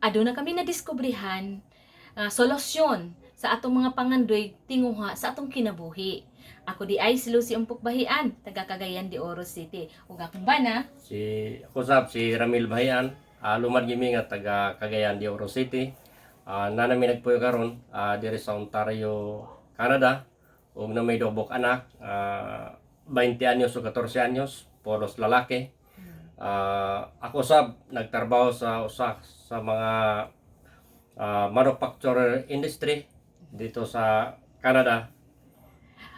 Aduna kami nadiskubrehan solusyon sa atong mga pangandoy tinguha sa atong kinabuhi. Ako diay si Lucy Umpok Bahian, taga Cagayan de Oro City. Ug akong bana, Si ako sab si Ramil Bahian, lumad gimi nga taga Cagayan de Oro City. Na nami nagpuyo karon diri sa Ontario, Canada. Ug na may dobok anak, 20 anyos ug 14 anyos, puros lalaki. Ako sab nagtrabaho sa usa sa mga manufacturer industry dito sa Canada.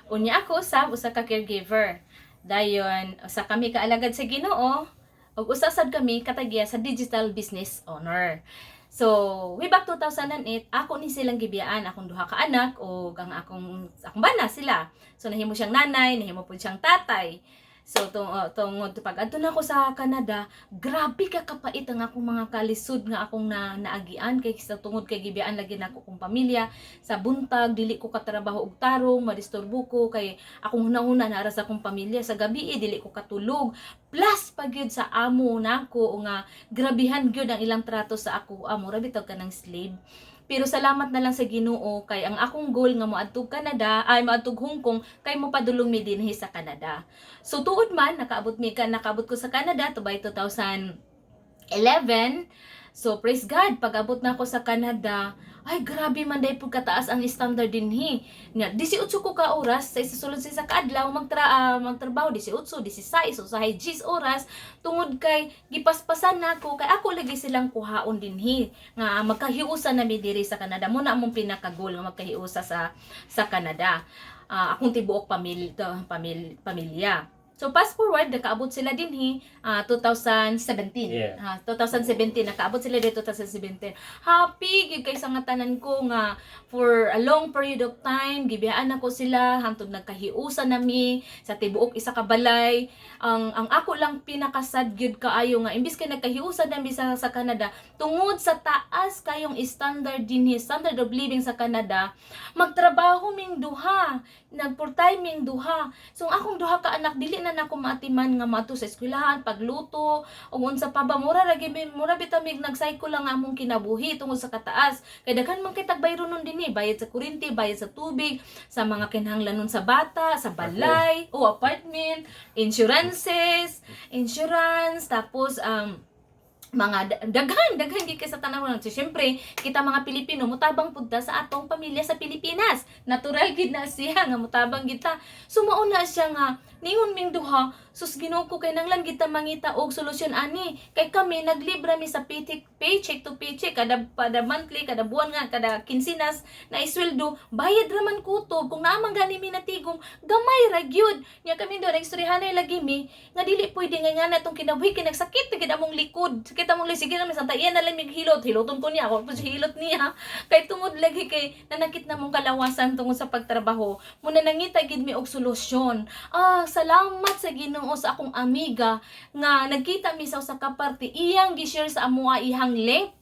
Unya ako usab usa ka caregiver. Dayon usa kami kaalagad sa Ginoo ug usa sad kami katagya sa digital business owner. So, way back 2008, ako ni silang gibiyaan akong duha ka anak ug ang akong akong bana sila. So nahimo siyang nanay, nahimo pud siyang tatay. So tungod pag adto na ako sa Canada, grabe ka kapait ang akong mga kalisod nga akong na naagian kay sa tungod kay gibiyaan lagi nako akong pamilya. Sa buntag dili ko katrabaho og tarong, madisturbo ko kay akong hunahuna naara sa akong pamilya. Sa gabi eh, dili ko katulog, plus pa gyud sa amo nako nga grabihan gyud ang ilang trato sa ako, amo ra bitaw kanang slave. Pero salamat na lang sa Ginoo kay ang akong goal nga moadtog Canada ay moadtog Hong Kong kay mopadulong mi dinhi sa Canada. So tuod man nakaabot ko sa Canada to by 2011. So praise God, pag abot na ako sa Canada, ay grabe man day pud kataas ang standard dinhi. Nga 18 ko ka oras sa isa sulod sa isa ka adlaw magtrabaho 18, 16, usahay 10 oras tungod kay gipaspasan nako kay ako lagi silang kuhaon dinhi nga magkahiusa na mi diri sa Canada. Mo na among pinaka-goal nga magkahiusa sa Canada. Akong tibuok pamilya. So fast forward, nakaabot sila dinhi 2017. 2017 nakaabot sila dito 2017. Happy gyud kay sa nga tanan ko nga for a long period of time gibiyaan nako sila hangtod nagkahiusa nami sa tibuok isa ka balay. Ang ako lang pinakasad gyud kaayo nga imbis kay nagkahiusa nami sa Canada, tungod sa taas kayong standard dinhi, standard of living sa Canada, magtrabaho ming duha, nag full-time ming duha. So ang akong duha ka anak dili na nako maatiman nga maadto sa eskwelahan, pagluto, ug unsa pa ba, mura ra gyud mura bitaw mig nag-cycle lang among kinabuhi tungod sa kataas. Kay daghan man kay tagbayro nun dinhi, bayad sa kuryente, bayad sa tubig, sa mga kinahanglanon sa bata, sa balay, o apartment, insurances, insurance, tapos mga daghan daghan gid kay sa tanan. So syempre kita mga Pilipino mutabang pud ta sa atong pamilya sa Pilipinas. Natural gid na siya nga mutabang gid ta. So mao na siya nga ningon ming duha, "Sus, Ginoo ko, kay nanglan gid ta mangita og solusyon ani kay kami naglibra mi sa paycheck, paycheck to paycheck, kada kada monthly, kada buwan nga kada kinsinas na isweldo, bayad ra man kutob. Kung naa man gani mi natigom, gamay ra gyud." Nya kami do nagstoryahanay lagi mi nga dili pwede nga nga na tong kinabuhi kay nagsakit na gid among likod, sakit among likod. Sige na, santa iya na lang mig hilot, hiloton ko niya, ako po hilot niya kay tungod lagi kay nanakit na mong kalawasan tungod sa pagtrabaho. Muna nangita gid mi og solusyon. Salamat sa Ginoo sa akong amiga nga nagkita mi sa usa ka party, iyang gi-share sa amoa ihang link.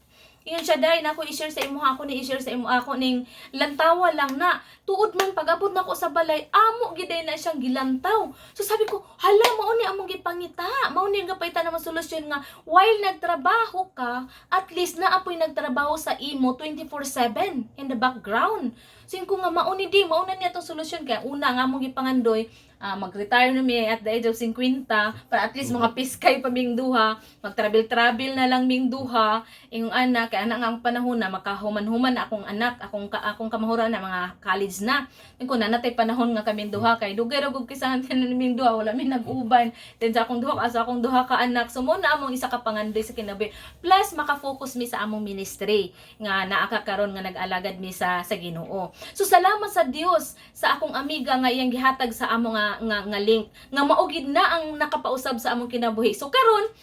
Ingon siya, "Day, nako i-share sa imo, ako ni i-share sa imo, ako ning lantawa lang na." Tuod man pag-abot nako sa balay, amo giday na siyang gilantaw. So sabi ko, "Hala, mao ni among gipangita. Mao ni nga pangita naman solusyon nga while nagtrabaho ka, at least naa poy nagtrabaho sa imo 24/7 in the background." So ko nga mao ni di, mao na niya tong solusyon kaya una nga among gipangandoy, mag-retire na mi at the age of 50 para at least mga piskay pa ming duha, mag-travel-travel na lang ming duha. Ingong anak, kay anak nga ang panahon na makahuman-human na akong anak, akong kamahura na mga college na. Yung ko na natay panahon nga kaming duha kay dugay ra gud kaysa ming duha, wala mi nag-uban. Then sa akong duha ka anak, so mo na among isa ka pangandoy sa kinabuhi. Plus maka-focus mi sa among ministry nga naa ka karon nga nag-alagad mi sa Ginoo. So salamat sa Dios sa akong amiga nga iyang gihatag sa amo nga link nga mao gid na ang nakapausab sa among kinabuhi. So karon,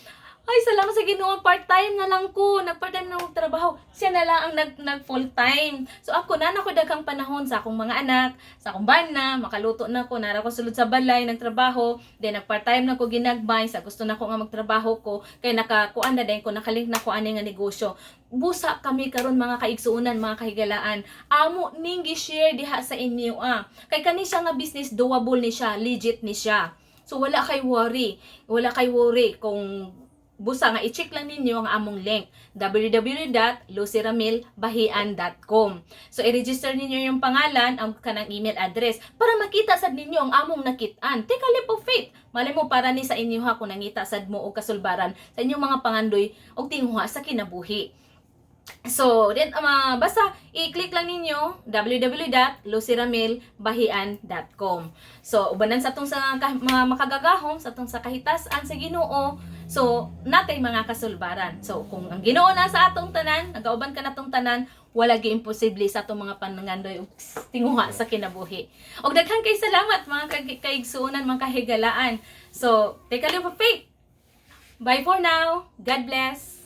ay, salamat sa Ginoo, part-time na lang ko. Nag-part-time na akong trabaho. Siya na lang ang nag full time. So ako na nako daghang panahon sa akong mga anak, sa akong bana, makaluto na ko, nara ko sulod sa balay nagtrabaho, then nag part-time na ko ginagmay sa gusto na ko nga magtrabaho ko kay nakakuan na din ko, nakalink na ko ani nga negosyo. Busa kami karon, mga kaigsuonan, mga kahigalaan, amo ning gi-share diha sa inyo ah. Kay kani siya nga business, doable ni siya, legit ni siya. So wala kay worry, wala kay worry kung Busa nga i-check lang ninyo ang among link, www.lucyramilbahian.com. So i-register ninyo yung pangalan, ang kanang email address para makita sad ninyo ang among nakit-an. Take a leap of faith. Malay mo, para ni sa inyo ha, kung nangita sad mo og kasulbaran sa inyong mga pangandoy og tinguha sa kinabuhi. So, then, basta i-click lang ninyo www.lucyramilbahian.com. So, ubanan sa atong sa mga makagagahom, sa atong sa kahitasan sa Ginoo. So, natay mga kasulbaran. So, kung ang Ginoo na sa atong tanan, nagauban ka natong tanan, wala gi imposible sa atong mga panangandoy ug tinguha sa kinabuhi. Og daghan kay salamat, mga kaigsuonan, mga kahigalaan. So, take a leap of faith. Bye for now. God bless.